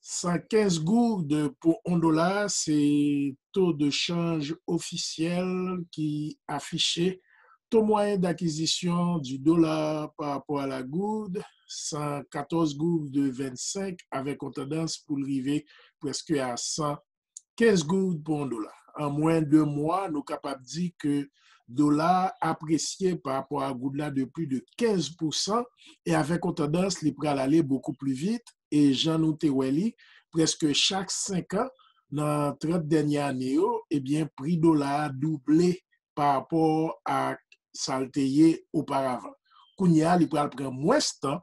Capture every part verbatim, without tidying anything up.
San kenz goud pou yon dola, se to de chanj ofisyèl ki afiche. Taux moyen d'acquisition du dollar par rapport à la gourde, san katòz goud vennsenk, avèk yon tandans pou l rive prèske a san kenz goud pou yon dola. An mwen de mwa, nou kapab di ke dola apresye pa rapò a goud la de plis de kenz pousan, e avèk yon tandans, li pral ale bokou pli vit, e jan nou te wè li, prèske chak senk an, nan trant dènye ane yo, ebyen, pri dola a double pa rapò a sa l te ye oparavan. Kounye a, li pral pran mwens tan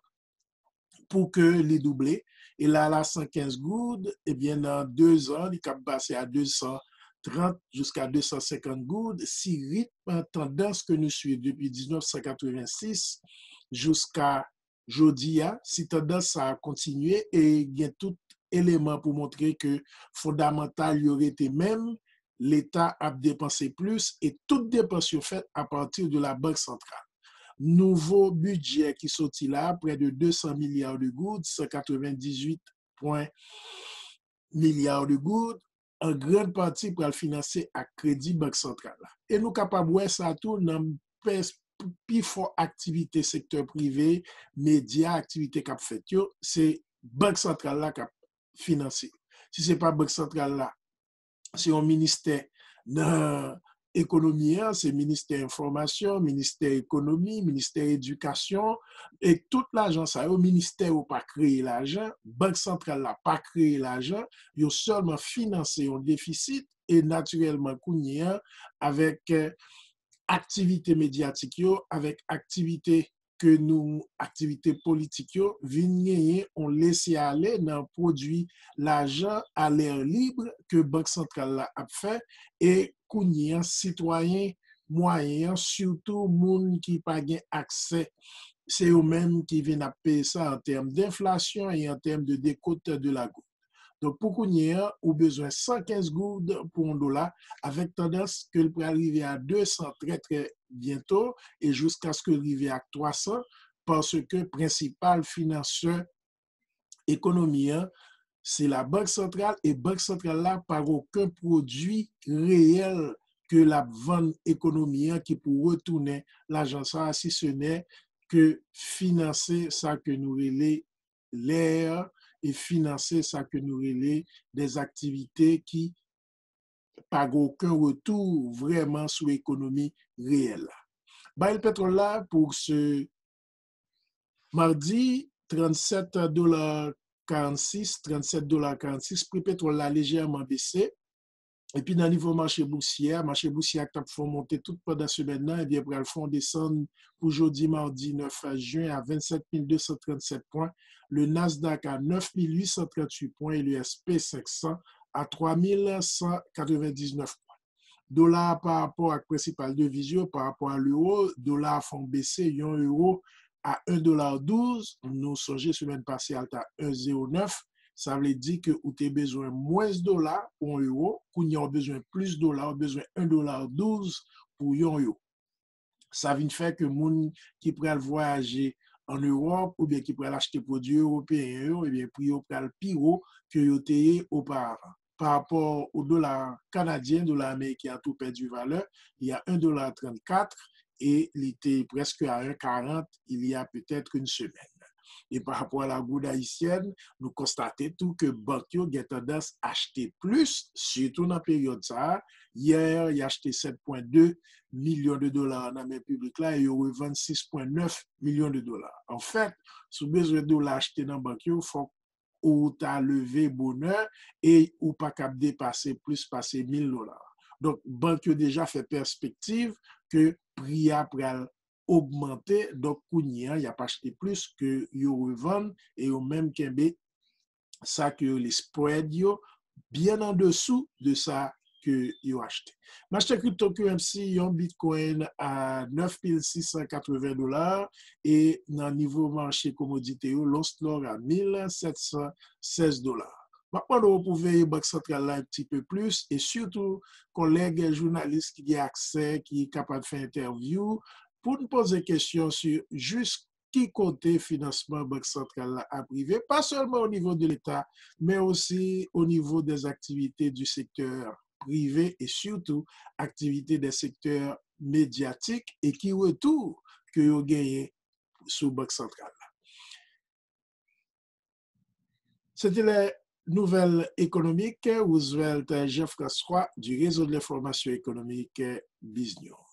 pou ke li double. E la, la san kenz goud, ebyen, nan de zan, li kab pase a de san trant jiska de san senkant goud, si ritm tandans ke nou swiv depi diznèf san katrevensis jiska jodi a, si tandans sa a kontinye e gen tout eleman pou montre ke fondamantal yo rete menm, Leta ap depanse plis e tout depans yo fèt apati de la Bank Santral. Nouvo bidjè ki soti la, près de de san milya de goud, san katrevendizuit pwen milya de goud, an grann pati pral finanse ak kredi Bank Santral la. E nou kapab wè sa tou nan pès-, pi fò aktivite sektè prive, medya, aktivite k ap fèt yo, se Bank Santral la k ap finanse. Si se pa Bank Santral la, se yon ministè nan ekonomi an, se ministè enfòmasyon, ministè ekonomi, ministè edikasyon, e tout lajan sa yo, ministè yo pa kreye lajan, Bank Santral la pa kreye lajan, yo sèlman finanse yon defisit, e natirèlman kounye a, avèk, eh, aktivite medyatik yo, avèk aktivite ke nou, aktivite politik yo, vin genyen yon lese ale nan pwodui lajan a lè lib ke Bank Santral la ap fè, e kounye a, sitwayen mwayen an, sitou moun ki pa gen aksè, se yo menm ki vin ap peye sa an tèm denflasyon e an tèm de décote de la gourde. Donk, pou kounye a, ou bezwen san kenz goud pou yon dola, avèk tandans ke l pral rive a de san trè, trè byento, e jiskaske l rive ak twa san, paske prensipal finansè ekonomi an, se la Bank Santral, e Bank Santral la pa gen okenn pwodui reyèl ke l ap vann ekonomi an ki pou retounen lajan sa a, si se nè ke finanse sa ke nou rele lè e finanse sa ke nou rele des activités ki pa gen okenn retou vrèman sou ekonomi reyèl la. Baril petwòl la pou se madi, trannsèt dola karannsis, trannsèt dola karannsis, pri petwòl la lejèman bese. Epi nan nivo mache bousyè a, mache bousyè a k t ap fè yon monte tout pandan semèn nan, ebyen pral fè yon desann pou jodi madi nèf jen a vennsèt mil de san trannsèt pwen, le Nasdaq a nèf mil uit san tranntuit pwen e le S P senk san a twa mil san katrevendiznèf pwen. Dola a pa rapò ak prensipal deviz yo, pa rapò a lewo, dola a fè yon bese, yon ewo a en dola douz, nou sonje semèn pase a l t a en zewo nèf, sa vle di ke ou te bezwen mwens dola pou yon ewo, kounye a ou bezwen plis dola, ou bezwen en dola douz pou yon ewo. Sa vin fè ke moun ki pral vwayaje an Ewòp oubyen ki pral achte pwodui ewopeyen yo, ebyen, pri yo pral pi wo ke yo te ye oparavan. Pa rapò o dola kanadyen, dola ameriken an tou pèdi valè, li a en dola trannkat e li te prèske a en karant il y a peut-être une semaine. E pa rapò a la gourde haïtienne, nou konstate tou ke bank yo gen tandans achte plis, sitou nan peryòd sa a. Yè, y achte sèt pwen de milyon de dola nan men piblik la e yo revann sis pwen nèf milyon de dola. Anfèt, si w bezwen dola achte nan bank yo, fòk ou ta leve bonè e ou pa kab depase plis pase mil dola. Donk, bank yo deja fè pèspektiv ke pri a pral ogmante, donk kounye a, y ap achte plis ke yo revann e yo menm kenbe sa ke yo rele spread yo byen an desou de sa ke yo achte. M achte cryptocurrency, yon Bitcoin a nèf mil sis san katreven dola e nan nivo mache komodite yo, l'once l'or a mil sèt san sèz dola. M ap mande w pou veye Bank Santral la yon ti pe plis e sitou kòlèg jounalis ki gen aksè, ki kapab fè entèvyou, pou n poze kesyon sou jis ki kote finansman Bank Santral la ap rive, pa sèlman o nivo de Leta, men osi o nivo dè aktivite di sektè prive e sitou aktivite dè sektè medyatik e ki retou ke yo genyen sou Bank Santral la. Se te lè nouvèl ekonomik Roosevelt Jean-François du Réseau de l'Information Économique Biznews.